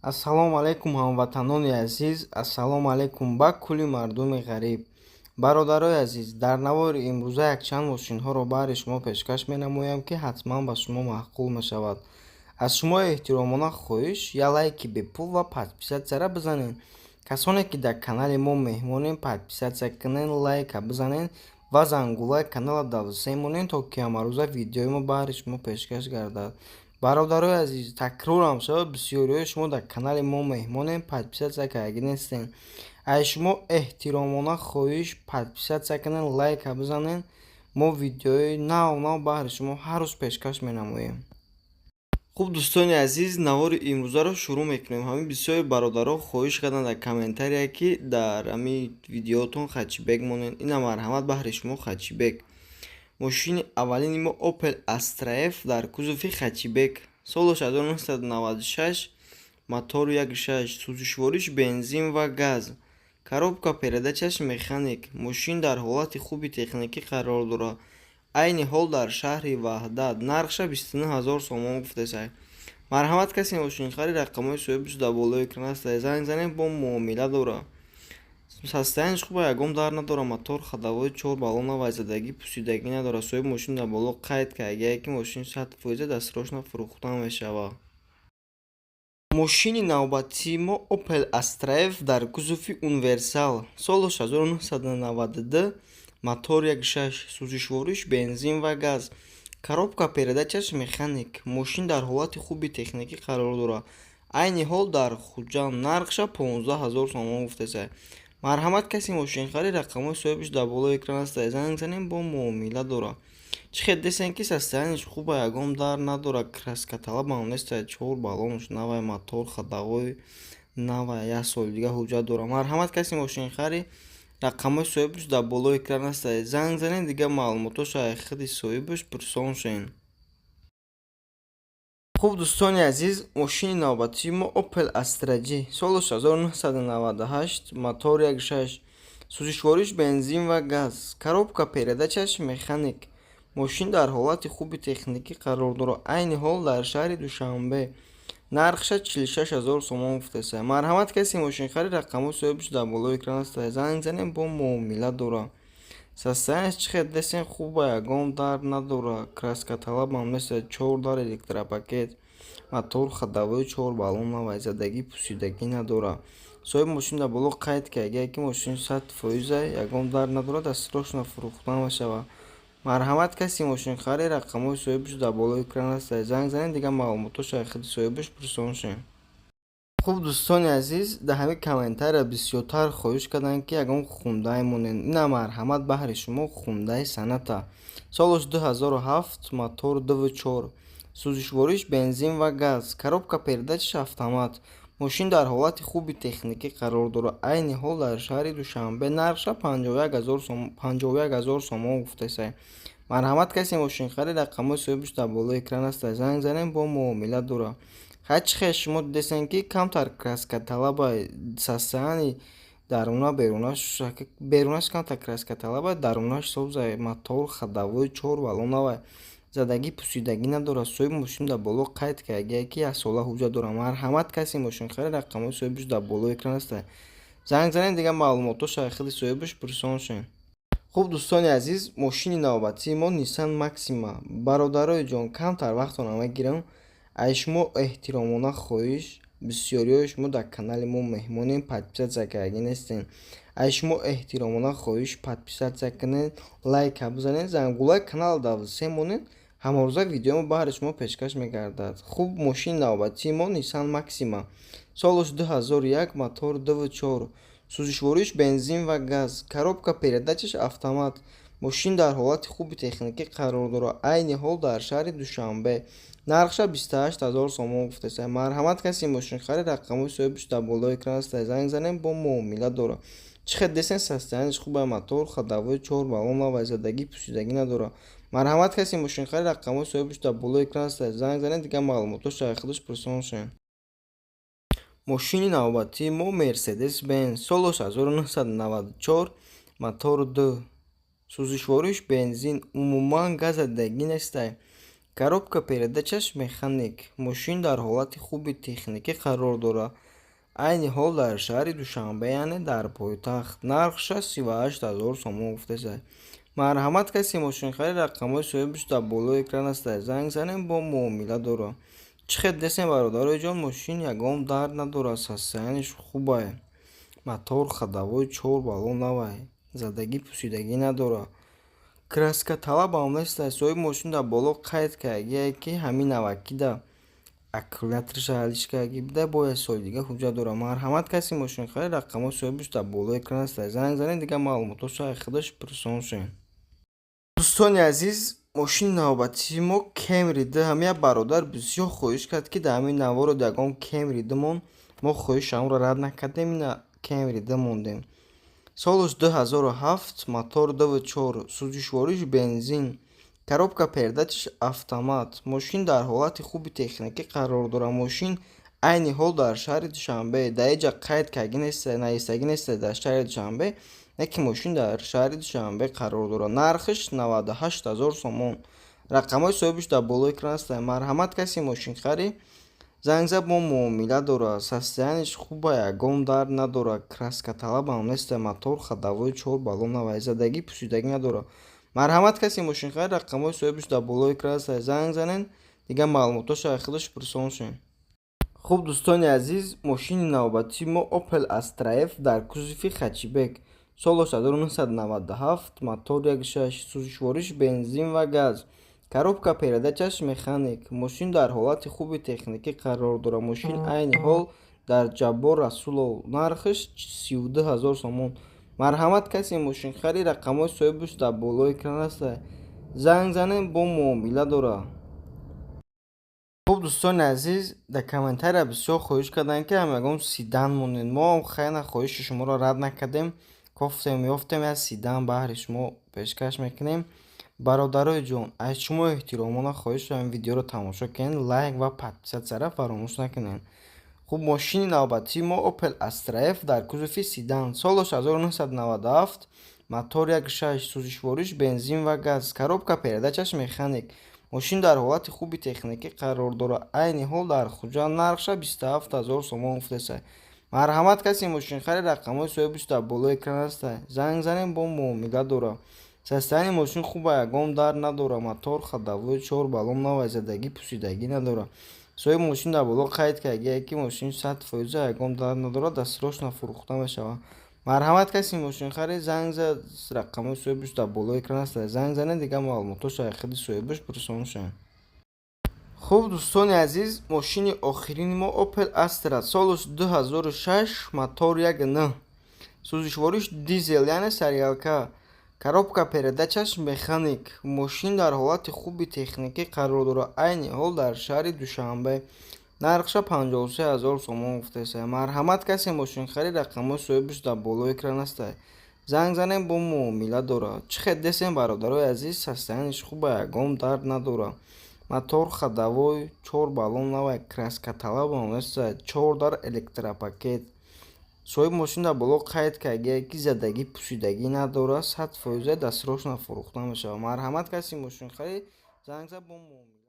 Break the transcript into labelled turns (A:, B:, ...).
A: Ассалому алайкум, ҳамватанони азиз, ассалому алайкум ба кулли мардуми ғариб. Бародарои азиз, дар навори имрӯза якчанд мошинҳоро баҳри шумо пешкаш менамоям, ки ҳатман ба шумо маъқул мешавад. Аз шумо эҳтиромона хоҳиш: як лайки бепул ва подписаться ра бизанед. Касоне ки дар канали мо меҳмонем, подписаться кунед, лайка бизанед ва зангулаи каналро давсе монед, то ки ҳамарӯза видеои мо баҳри шумо пешкаш гардад. Бародарои азиз, такрорам шавад, бисёриҳои шумо дар канали мо меҳмонем, подписаться кардагӣ нестем. Аз шумо эҳтиромона хоҳиш: подписаться кунед, лайка бизанед. Мо видеои нав нав баҳри шумо ҳар рӯз пешкаш менамоем. Хуб, дӯстони азиз, навори имрӯзаро шурӯъ мекунем. Ҳамин бисёри бародаро хоҳиш карданд дар комментария, ки дар ҳамин видеотон хэтчбек монед. Ина, марҳамат, баҳри шумо хэтчбек. Мошини аввалини мо Opel Astra F дар кузови хэтчбек, соли 1996, мотори 1.6, сӯзишвориш бензин ва газ, коробка передачаш механик. Мошин дар ҳолати хуби техникӣ қарор дорад. Айни ҳол дар шаҳри Ваҳдат. Нархша 29 000 сомон гуфтесай. Марҳамат, касе мошинхарид, рақамҳои соҳибаш дар болои экран аст, занг занед, бо муомила дорад. Состояние ш хуба, ягон дард надорад, мотор ходовой, чор баллона ва задагӣ, пусидагӣ надорад. Соҳиби мошин дар боло қайд кардагиае, ки мошин 100% дастрочно фурӯхта мешавад. Мошини навбатии мо Opel Astra F дар кузови универсал, соли 1992, мотор 1.6, сӯзишвориш бензин ва газ, коробка передачаш механик. Мошин дар ҳолати хуби техникӣ қарор дорад. Айни ҳол дар Хуҷанд. Нархша 15 000 сомон гуфтесай. Марҳамат, касе мошинхарид, рақамҳои соҳибаш дар болои экран аст, занг занед, бо муомила дорад. Чӣ хел десем, ки состояние ш хуба, ягон дард надорад, краскаталабам нестай, чор баллонаш навай, мотор ходовой навай, як соли дига ҳуҷҷат дорад. Марҳамат, касе мошинхарид, рақамҳои соҳибаш дар болои экран аст, занг занед, дигар маълумотошо аз худи соҳибаш пурсон шавед. Хуб, дӯстони азиз, мошини навбатии мо Opel Astra J, соли 1998, мотор 1.6, сӯзишвориш бензин ва газ, коробка передачаш механик. Мошин дар ҳолати хуби техникӣ қарор дорад. Айни ҳол дар шаҳри Душанбе. Нархша 46 000 сомон гуфтеса. Марҳамат, касе мошинхарид, рақамҳои соҳибаш дар болои экран аст, занг занед, бо муомила дорад. Состояние ш чӣ хел десем, хуба, ягон дард надорад, краскаталабам нест, чор дар, электропакет, мотор ходовой, чор баллон навай, задагӣ, пусидагӣ надорад. Соҳиби мошин дар боло қайд кардагиае, ки мошин 100%, ягон дард надорад, дастрочно фурӯхта мешавад. Марҳамат, касе мошинхарид, рақамҳои соҳибаш дар болои экран аст, занг занед, дигар маълумотошо аз худи соҳибаш пурсон шавед. Хуб, дӯстони азиз, дар ҳамин комментария бисёртар хоҳиш карданд, ки ягон Хундай монед. Ина, марҳамат, баҳри шумо Хундай Соната, солаш 2007, мотор 2.4, сӯзишвориш бензин ва газ, коробка передачаш автомат. Мошин дар ҳолати хуби техникӣ қарор дорад. Айни ҳол дар шаҳри Душанбе. Нархша 51 000 сомон гуфтесай. Марҳамат, касе мошинхарид, рақамҳои соҳибаш дар болои экран аст, занг занед, бо муомила дорад. Хай, чӣ хел шумо дидесем, ки камтар краскаталаба, состояние даруна, берунаш камтар краскаталаба, дарунаш соза, мотор ходовой, чор баллон навай, задагӣ, пусидагӣ надорад. Соҳиби мошин дар боло қайд кардагиае, ки яксола ҳуҷҷат дорад. Марҳамат, касе мошинхарид, рақамҳои соҳибаш дар болои экран аст, занг занед, дигар маълумотошо аз худи соҳибаш пурсон шавед. Хуб, дӯстони азиз, мошини навбатии мо Nissan Maxima. Бародарои ҷон, камтар вақтона мегирам. Аз шумо эҳтиромона хоҳиш: бисёриҳои шумо дар канали мо меҳмонем, подписаться кардагӣ нестем. Аз шумо эҳтиромона хоҳиш: подписаться кунед, лайка бизанед, зангулаи каналро давсе монед, ҳамарӯза видеои мо баҳри шумо пешкаш мегардад. Хуб, мошини навбатии мо Nissan Maxima, солаш 2001, мотор 2.4, сӯзишвориш бензин ва газ, коробка передачаш автомат. Мошин дар ҳолати хуби техникӣ қарор дорад. Айни ҳол дар шаҳри Душанбе. Нархша 28 000 сомон гуфтеса. Марҳамат, касе мошинхарид, рақамҳои соҳибаш дар болои экран аст, занг занед, бо муомила дорад. Чӣ хел десем, состояние ш хуба, мотор ходовой, чор баллон навай, задагӣ, пусидагӣ надорад. Марҳамат, касе мошинхарид, рақамҳои соҳибаш дар болои экран аст, занг занед, дигар маълумотошо аз худаш пурсон шавед. Мошини навбатии мо Мерседес Бенз, солаш 1994, мотор 2, сӯзишвориш бензин, умуман газ задагӣ нестай. Коробка передачаш механик. Мошин дар ҳолати хуби техникӣ қарор дорад. Айни ҳол дар шаҳри Душанбе, яъне дар пойтахт. Нархша 38 000 сомон гуфтааст. Марҳамат, касе мошинхарид, рақамҳои соҳибаш дар болои экран аст, занг занем, бо муомила дорад. Чӣ хел дестем, бародарои ҷон, мошин ягон дард надорад, состоянияш хубае. Мотор ходовой, чор баллон навай, задагӣ пусидагӣ надорад. Краскаталабам нест. Соҳиби мошин дар боло қайд кардагие, ки ҳамин навакида аккумуляторша ҳалиш кардагӣ буда, бо як соли дига ҳуҷҷат дорад. Марҳамат, касе мошинхарид, рақамҳои соҳибаш дар болои экран аст, занг занед, дигар маълумотҳошо аз худаш пурсон шавед. Дӯстони азиз, мошини навбатии мо Кемри д. Ҳамин як бародар бисёр хоҳиш кард, ки дар ҳамин наворо ягон Кемри д мон. Мо хоҳиши ҳамонро рад накардем, ина Кемри д мондем. Солаш 2007, мотор 2,4, сӯзишвориш бензин, коробка передачаш автомат. Мошин дар ҳолати хуби техникӣ қарор дорад. Мошин айни ҳол дар шаҳри Душанбе, дар ҳеҷ ҷа қайд кардагӣ нест, нависагӣ нест дар шаҳри Душанбе, яке мошин дар шаҳри Душанбе қарор дорад. Нархаш 98 000 сомон. Рақамҳои соҳибаш дар болои экран аст. Марҳамат, касе мошинхарид, занг зад, бо муомила дорад. Состоянияш хуба, ягон дард надорад, краскаталабам нест. Мотор ходовой, чор баллон навай, задагӣ пусидагӣ надорад. Марҳамат, касе мошинхарид, рақамҳои соҳибаш дар болои экран аст, занг занед, дигар маълумотҳошо аз худаш пурсон шавед. Хуб, дӯстони азиз, мошини навбатии мо Opel Astra F дар кузови хэтчбек, солаш 1997, мотор 1,6, сӯзишвориш бензин ва газ, коробка передачаш механик. Мошин дар ҳолати хуби техникӣ қарор дорад. Мошин айни ҳол дар Ҷаббор Расулов. Нархаш 32 000 сомон. Марҳамат, касе мошинхарид, рақамҳои соҳибаш дар болои экран аст, занг занед, бо муомила дорад. Хуб, дӯстони азиз, дар комментария бисёр хоҳиш карданд, ки ҳам ягон седан монед. Мо ҳам хайна хоҳиши шуморо рад накардем, кофтем, ёфтем, як седан баҳри шумо пешкаш мекунем. Бародарои ҷон, аз шумо эҳтиромона хоҳиш дорем, видеоро тамошо кунед, лайк ва подписатсияро фаромӯш накунед. Хуб, мошини навбатии мо Opel Astra F дар кузови седан, солаш 1997, мотор 1,6, сӯзишвориш бензин ва газ, коробка передачаш механик. Мошин дар ҳолати хуби техникӣ қарор дорад. Айни ҳол дар Хуҷанд. Нархша 27 000 сомон гуфтааст. Марҳамат, касе мошинхарид, рақамҳои соҳибаш дар болои экран аст, занг занед, бо муомила дорад. Состоянияи мошин хуба, ягон дард надорад. Мотор ходовой, чор баллон навай, задагӣ пусидагӣ надорад. Соҳиби мошин дар боло қайд кардагие, ки мошин 100 фоиза, ягон дард надорад, дастрочно фурӯхта мешавад. Марҳамат, касе мошинхарид, занг зад, рақамҳои соҳибаш дар болои экран аст, занг занед, дигар маълумотҳошо аз худи соҳибаш пурсон шавед. Хуб, дӯстони азиз, мошини охирини мо Opel Astra, солаш 2006, мотор 1,9, сӯзишвориш дизел, яъне сарялка, коробка передачаш механик. Мошин дар ҳолати хуби техникӣ қарор дорад. Айни ҳол дар шаҳри Душанбе. Нархша 53 000 сомон гуфтааст. Марҳамат, касе мошинхарид, рақамҳои соҳибаш дар болои экран аст, занг занед, бо муомила дорад. Чӣ хел дестем, бародарои азиз, состоянияш хуба, ягон дард надорад. Мотор ходовой, чор баллон навай, краскаталабам нест, чор дар, электропакет. Соҳиби мошин дар боло қайд кардагие, ки задагӣ пусидагӣ надорад, 100 фоиза, дастрочно фурӯхта мешавад. Марҳамат, касе мошинхарид, занг зад, бо муомила.